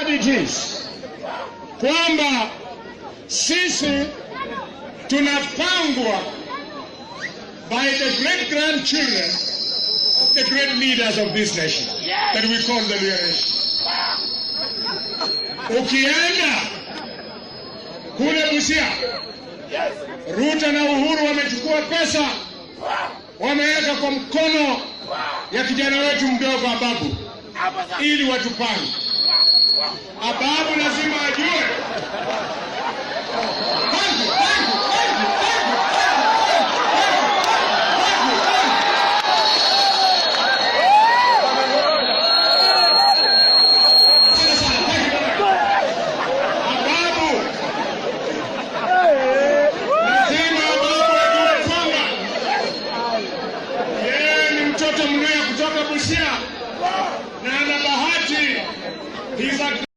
What it is kwamba sisi tunapangwa by the great grandchildren of the great leaders of this nation that we call the Luhya nation. Ukienda kule Busia, Ruto na Uhuru wamechukua pesa, wameweka kwa mkono ya kijana wetu mdogo Ababu ili watupange. Ababu lazima ajue